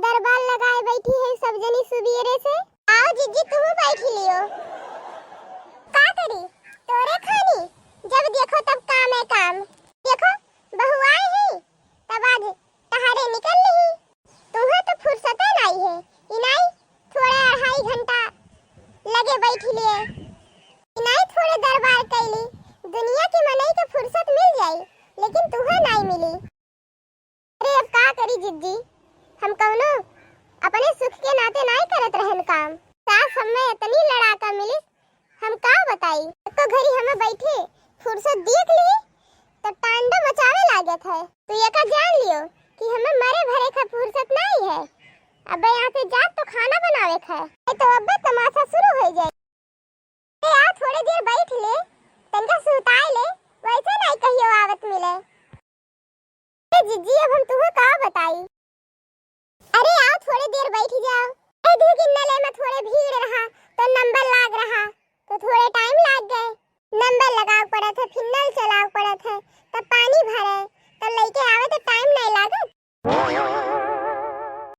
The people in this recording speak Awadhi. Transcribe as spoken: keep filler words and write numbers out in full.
दरबार लगाए बैठी है सब जनी सुबेरे से। आओ जिज्जी, तुहू बैठ लियो। का करी, तोरे खानी, जब देखो तब काम है काम। देखो, बहुआए ही, तब आज टहरे निकल ली। तुहे तो फुर्सते नाई है, इनाई थोड़े अढ़ाई घंटा लगे बैठ लिए, इनाई थोड़े दरबार कैली। दुनिया के मनई के फुर्सत मिल जाई, लेकिन तुहे नाई मिली। अरे अब का करी जिज्जी, हम कौनो अपने सुख के नाते नाई करत रहन काम। सास हमें इतनी लड़ाका मिली, हम का बताई। एको घड़ी हमें बैठे फुर्सत देख ली तो तांडव मचावे लागत है। तू एका जान लियो कि हमें मरे भरे का फुर्सत नाई है। अबे यहाँ से जात तो खाना बनावे का है, नहीं तो अबे तमाशा शुरू हो जाए। अरे आ थोड़े देर बैठ ले, तनका सुताए ले, वैसे नाई कहियो आवत मिले। ए जिज्जी, अब हम तुहे का बताई? अरे आओ थोड़े देर बैठ जाओ। ए दू गिन्ना ले में थोड़े भीड़ रहा, तो नंबर लाग रहा, तो थोड़े टाइम लाग गए।